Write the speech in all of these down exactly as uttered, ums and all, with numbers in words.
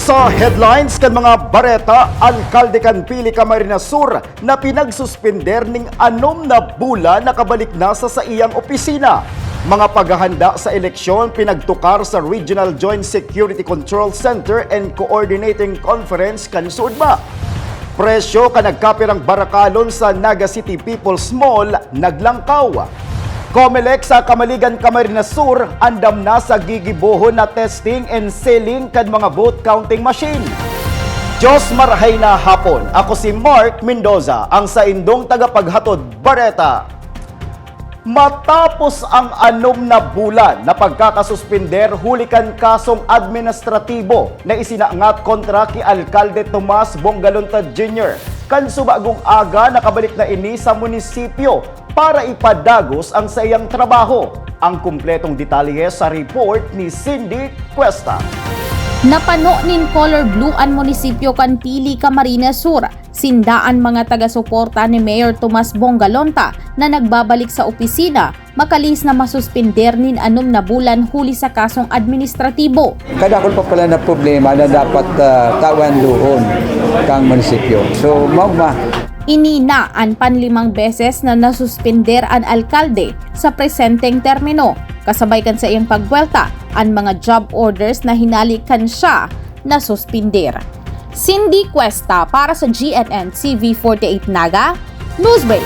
Sa headlines kan mga bareta, alkalde kan Pili Camarines Sur na pinagsuspender ning anom na bulan nakabalik na sa saiyang opisina. Mga paghahanda sa eleksyon pinagtukar sa Regional Joint Security Control Center and Coordinating Conference kan SUDMA. Presyo kan nagkapirang barakalon sa Naga City People's Mall naglangkaw. Comelec sa Camaligan, Camarines Sur, andam na sa gigibohon na testing and sealing kan mga vote counting machine. Diyos marhay na hapon. Ako si Mark Mendoza, ang saindong tagapaghatod bareta. Matapos ang anom na bulan na pagkakasuspender huli kan kasong administratibo na isinangat kontra ki Alkalde Tomas Bongalonta Junior, kan subagong aga nakabalik na ini sa munisipyo para ipadagos ang saiyang trabaho. Ang kumpletong detalye sa report ni Cindy Cuesta. Napano nin color blue an munisipyo kan Pili, Camarines Sur. Sinda an mga taga-suporta ni Mayor Tomas Bongalonta na nagbabalik sa opisina, makalihis na masuspender nin anom na bulan huli sa kasong administratibo. Kadakul pa pala na problema na dapat ah, tawan duhon kang munisipyo. So, maugma. Ini na an panlimang beses na nasuspender an alkalde sa presenteng termino, kasabay kan saiyang pagbwelta an mga job orders na hinali kan siya nasuspender. Cindy Cuesta para sa G N N T V forty-eight Naga, Newsbreak.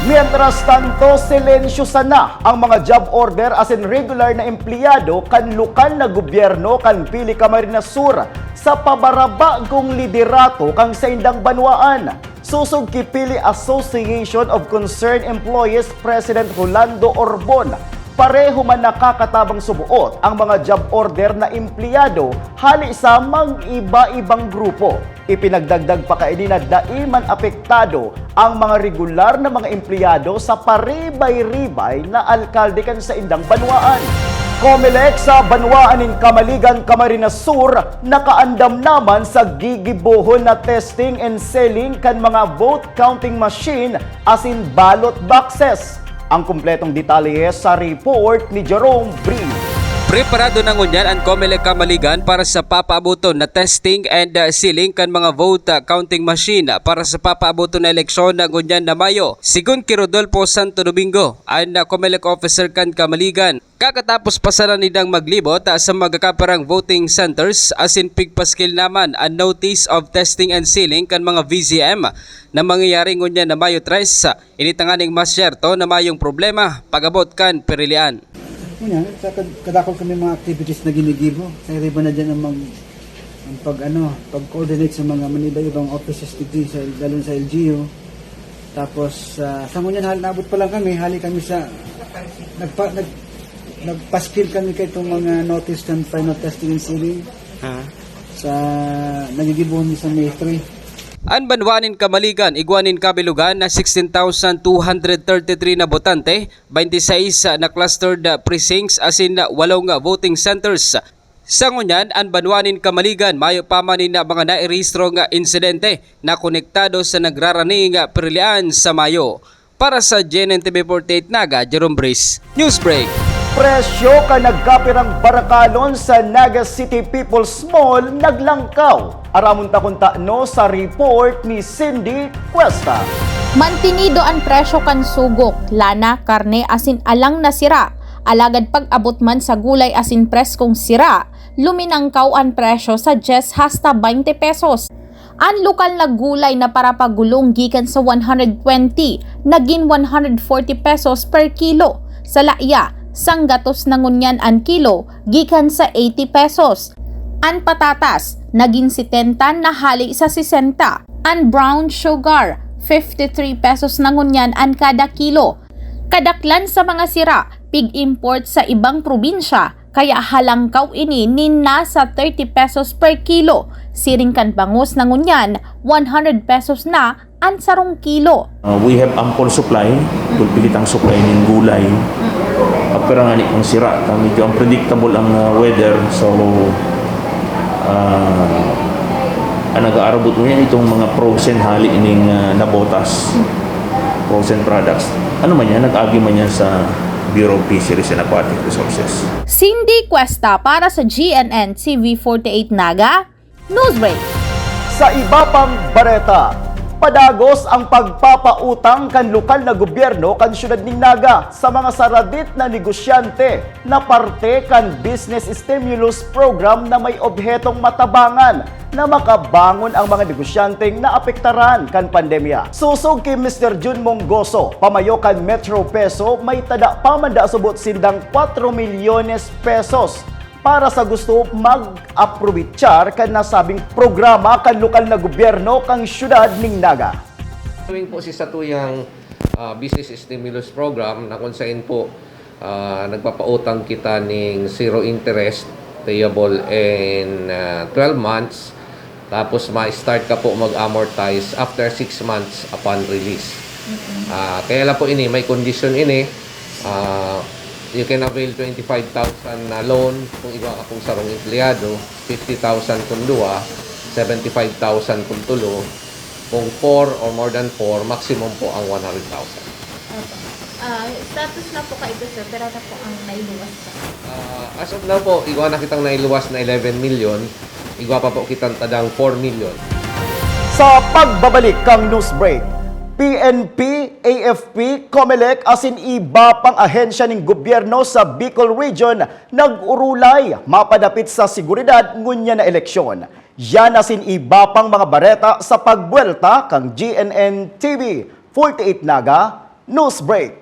Mientras tanto, silensyo sana ang mga job order asin regular na empleyado kan lokal na gobyerno kan Pili Camarines Sur sa pabarabagong liderato kan saindang banwaan. Sosog ki Pili Association of Concerned Employees President Rolando Orbon, pareho man nakakatabang suboot ang mga job order na empleyado hali sa mag-iba-ibang grupo. Ipinagdagdag pa kaini na dai man apektado ang mga regular na mga empleyado sa paribay-ribay na alkalde kan saindang banwaan. Comelec sa banwaan nin Camaligan, Camarines Sur, nakaandam naman sa gigibohon na testing and sealing kan mga vote counting machine asin ballot boxes. Ang kumpletong detalye sa report ni Jerome Bree. Preparado na ngunyan an Comelec Camaligan para sa papaaboton na testing and uh, sealing kan mga vote uh, counting machine para sa papaaboton na eleksyon na ngunyan na Mayo. Sigon ki Rodolfo Santo Domingo, an uh, Comelec officer kan Camaligan, kakatapos pa sana nindang maglibot uh, sa mga kaparang voting centers asin pigpaskil naman an notice of testing and sealing kan mga V C M na mangyayari ngunyan na Mayo tres. Ini tanganing mas syerto na mayong problema pag-abot kan pirilian. Ngunyan, sa kad- kadakol kami mga activities na ginigibo, sa riba na dyan ang mag, ang pag, ano, pag-coordinate sa mga maniba-ibang offices dito, sa, lalo sa L G U. Tapos, ah, sa ngunyan, hal, naabot pa lang kami, hali kami sa, nagpa, nag, nagpaskil kami kay itong mga notice ng final testing and sealing sa nagigibuhan sa May three. An banwaan nin Camaligan igwa nin kabilugan na sixteen thousand two hundred thirty-three na botante, twenty-six na clustered precincts asin walong voting centers. Sa ngunyan, an banwaan nin Camaligan mayo pa man nin mga nairehistrong insidente na konektado sa nagraraning pirilian sa Mayo. Para sa G N N T V forty-eight Naga, Jerome Breeze, Newsbreak. Presyo kan nagkapirang barakalon sa Naga City People's Mall naglangkaw. Aramon ta kun tano sa report ni Cindy Cuesta. Mantinido an presyo kan sugok, lana, karne asin alang na sira. Alagad pag-abot man sa gulay asin preskong sira, luminangkaw an presyo sa dyes hasta baynte pesos. An lokal na gulay na parapagulong gikan sa one hundred twenty, nagin one hundred forty pesos per kilo. Sa laya, sanggatos na ngunyan an kilo, gikan sa eighty pesos. An patatas, nagin setenta na hali sa sesenta. An brown sugar, fifty-three pesos na ngunyan an kada kilo. Kadaklan sa mga sira, pig-import sa ibang probinsya, kaya halangkaw ini nin nasa thirty pesos per kilo. Siring kan bangus na ngunyan, one hundred pesos na an sarong kilo. Uh, we have ample supply, gulpi kitang supply nin gulay. Apira ngani pang sira, ta medyo unpredictable ang uh, weather, so uh, ang nag-aarabot mo yan itong mga frozen hali ning uh, nabotas, frozen products. Ano man yan, nag-agi man yan sa Bureau of Fisheries and Aquatic Resources. Cindy Cuesta para sa G N N T V forty-eight Naga, Newsbreak. Sa iba pang bareta, padagos ang pagpapautang kan lokal na gobyerno kan siyudad nin Naga sa mga saradit na negosyante na parte kan Business Stimulus Program na may obhetong matabangan na makabangon ang mga negosyanteng naapektaran kan pandemya. Sosog ki Mister Jun Mongoso, pamayo kan Metro Peso, may tada pa man da subot sindang kwatro milyones pesos para sa gusto mag-aprobichar kan nasabing programa kan lokal na gobyerno kan siyudad nin Naga. Ongoing po si satuyang, ah, business stimulus program na kung saan po, ah, nagpapautang kita ning zero interest payable in, ah, twelve months. Tapos ma-start ka po mag-amortize after six months upon release. Ah, kaya lang po ini, may condition ini. Ah, you can avail twenty-five thousand na loan kung igwa ka pong sarong empleyado, fifty thousand kung duwa, seventy-five thousand kung tulo, kung four or more than four, maximum po ang one hundred thousand. Opo. Ah, status na po kaigo, sir, pero ano po ang nailuwas pa? Ah, as of now po, igwa na kitang nailuwas na eleven million, igwa pa po kitang tadang four million. Sa pagbabalik kang Newsbreak, P N P, A F P, Comelec asin iba pang ahensya ning gobyerno sa Bicol Region nag-urulay mapadapit sa seguridad ngunyan na eleksyon. Yan asin iba pang mga bareta sa pagbuwelta kang G N N T V forty-eight Naga Newsbreak.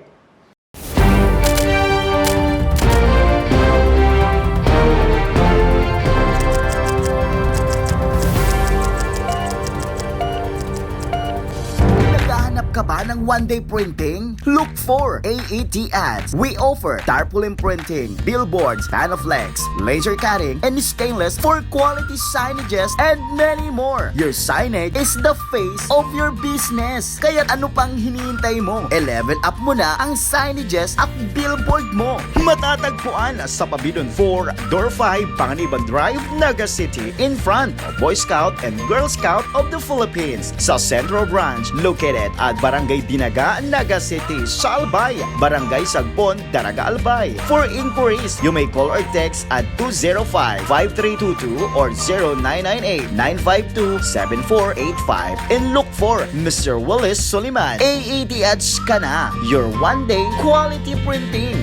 Naghahanap ka ba ng one-day printing? Look for A E T Ads. We offer tarpaulin printing, billboards, panoflex, laser cutting, and stainless for quality signages and many more. Your signage is the face of your business. Kaya ano pang hinihintay mo? E-level up mo na ang signages at billboard mo. Matatagpuan sa Pabidon four, Door five, Panganiban Drive, Naga City, in front of Boy Scout and Girl Scout of the Philippines. Sa Central Branch, located at Barangay Dinaga, Naga City, Salbay, Barangay Sagbon, Daraga, Albay. For inquiries, you may call or text at two zero five, five three two two or zero nine nine eight, nine five two, seven four eight five and look for Mister Willis Soliman. A E T Ads ka na, your one-day quality printing.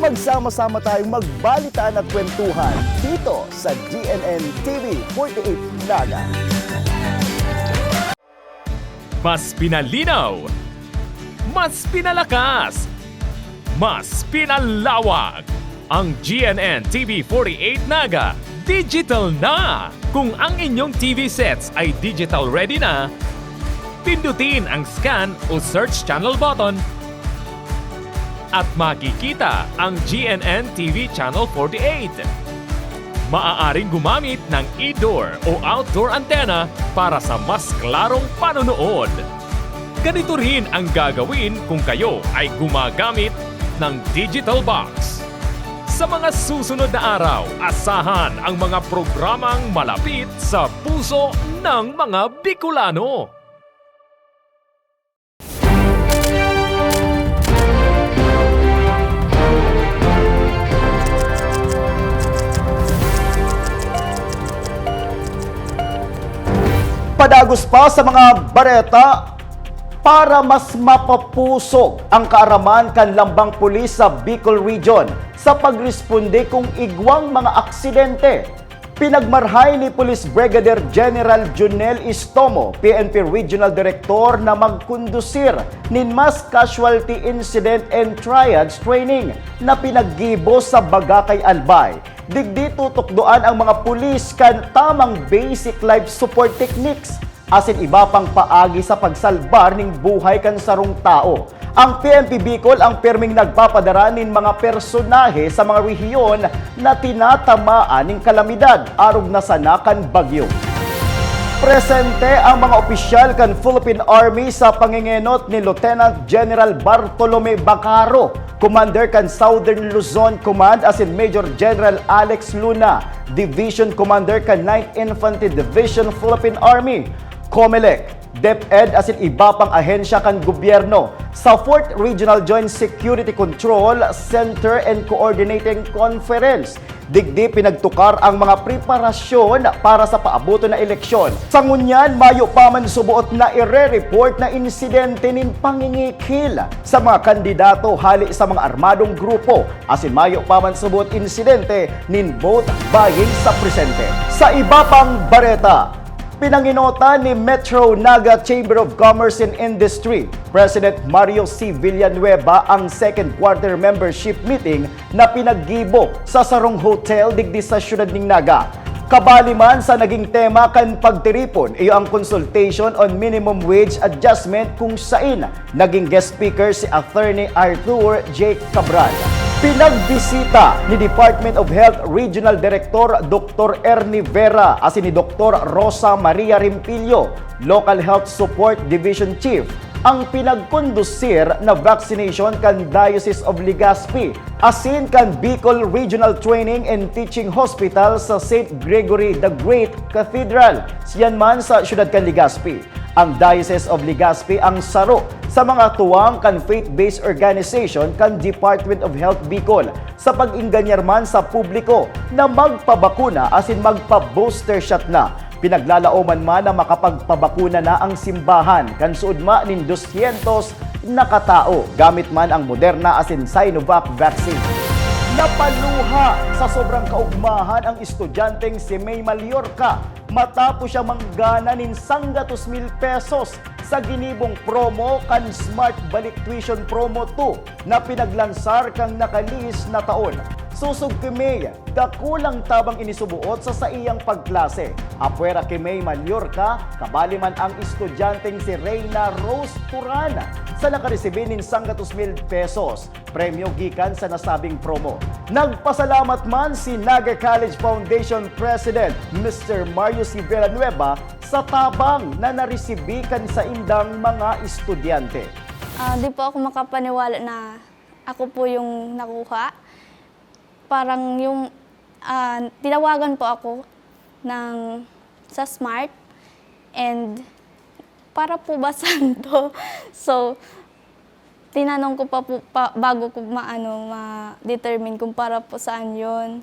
Magsama-sama tayong magbalitaan at kwentuhan dito sa G N N T V forty-eight Naga. Mas pinalinaw, mas pinalakas, mas pinalawak. Ang G N N T V forty-eight Naga digital na! Kung ang inyong T V sets ay digital ready na, pindutin ang scan o search channel button at makikita ang G N N T V Channel forty-eight. Maaaring gumamit ng indoor o outdoor antenna para sa mas klarong panonood. Ganito rin ang gagawin kung kayo ay gumagamit ng digital box. Sa mga susunod na araw, asahan ang mga programang malapit sa puso ng mga Bicolano. Padagos pa sa mga bareta, para mas mapapusog ang kaaraman kan lambang pulis sa Bicol Region sa pagresponde kung igwang mga aksidente. Pinagmarhay ni Police Brigadier General Junel Istomo, P N P Regional Director, na magkondusir nin Mass Casualty Incident and Triage Training na pinaggibo sa Bagakay, Albay. Digdi tutukdoan ang mga pulis kan tamang basic life support techniques asin iba pang paagi sa pagsalbar nin buhay kan sarong tawo. Ang P N P Bicol ang pirming nagpapadara nin mga personahe sa mga rehiyon na tinatamaan nin kalamidad arog na sana kan bagyo. Presente ang mga opisyal kan Philippine Army sa pangengenot ni Lieutenant General Bartolome Bacaro, Commander kan Southern Luzon Command, asin Major General Alex Luna, Division Commander kan Ninth Infantry Division, Philippine Army, COMELEC, DepEd asin iba pang ahensya kan gobyerno sa Fourth Regional Joint Security Control Center and Coordinating Conference. Digdi pinagtukar ang mga preparasyon para sa paaboton na eleksyon. Sa ngunyan, mayo pa man suboot na ire-report na insidente nin pangingikhil sa mga kandidato hale sa mga armadong grupo, asin mayo pa man suboot insidente nin vote buying sa presente. Sa iba pang bareta, pinanginotan ni Metro Naga Chamber of Commerce and Industry President Mario C. Villanueva ang second quarter membership meeting na pinaggibo sa sarong hotel digdi sa siyudad nin Naga. Kabali man sa naging tema kan pagtiripon, iyo ang consultation on minimum wage adjustment, kung sain naging guest speaker si Attorney Arthur J. Cabral. Pinagbisita ni Department of Health Regional Director Doktor Ernie Vera asin ni Doktor Rosa Maria Rimpillo, Local Health Support Division Chief, ang pinagkondusir na vaccination kan Diocese of Legazpi asin kan Bicol Regional Training and Teaching Hospital sa Saint Gregory the Great Cathedral, siyan man sa siyudad kan Legazpi. Ang Diocese of Legazpi ang saro sa mga tuwang kan faith-based organization kan Department of Health Bicol sa pag-ingganyar man sa publiko na magpabakuna asin magpa-booster shot na. Pinaglalaoman man na makapagpabakuna na ang simbahan kan suodma nin dosyentos na katao gamit man ang Moderna asin Sinovac vaccine. Napaluha sa sobrang kaugmahan ang estudyanteng si May Mallorca matapos siya manggana nin sanggatos mil pesos sa ginibong promo kan Smart Balik Tuition Promo two na pinaglansar kan nakalihis na taon. Sosog ki May, dakulang tabang ini suboot sa saiyang pagklase. Apwera ki May Mallorca, kabali man ang estudyanteng si Reyna Rose Turan sa nakaresibi nin sanggatos mil pesos premyo gikan sa nasabing promo. Nagpasalamat man si Naga College Foundation President Mister Mario C. Villanueva sa tabang na naresibi kan saindang mga estudyante. Ah, di po ako makapaniwala na ako po yung nakuha. Parang yung, ah, tinawagan po ako ng, sa Smart and para po ba saan to? So, tinanong ko pa po, pa, bago ko maano, ma-determine kung para po saan yon.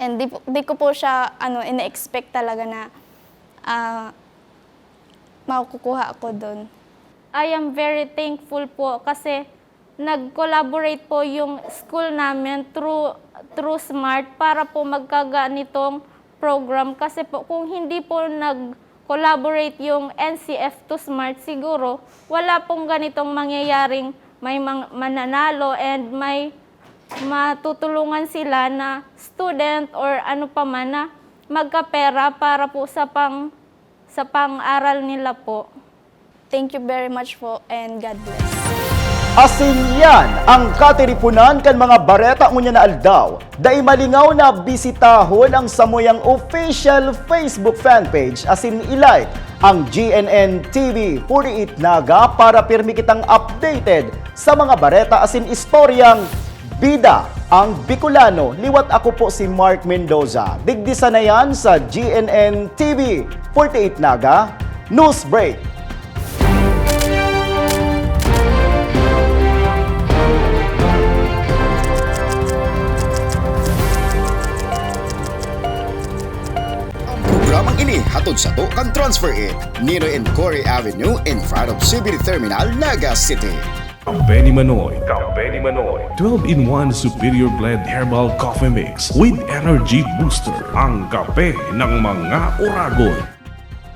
And di, po- di ko po siya ano, ina-expect talaga na ah, makukuha ako doon. I am very thankful po kasi nag-collaborate po yung school namin through through Smart para po magkaganitong program kasi po kung hindi po nag-collaborate yung N C F to Smart siguro wala pong ganitong mangyayaring may mang- mananalo and may matutulungan sila na student or ano pa man na magkapera para po sa pang sa pang-aral nila po. Thank you very much po and God bless. Asin yan ang katiripunan kan mga bareta ngunyan na aldaw. Dai malingaw na bisitahon ang samuyang official Facebook fan page asin i-like ang G N N T V forty-eight Naga para pirmi kitang updated sa mga bareta asin istoryang Bida ang Bicolano. Liwat ako po si Mark Mendoza. Digdi sana yan sa G N N T V forty-eight Naga News Break. Ang programang ini hatod sato kan Transfer It, Ninoy and Cory Avenue in front of C B D Terminal, Naga City. Kape ni Manoy. Kape ni Manoy. Twelve-in-one Superior Blend Herbal Coffee Mix with Energy Booster. Ang kape ng mga oragon.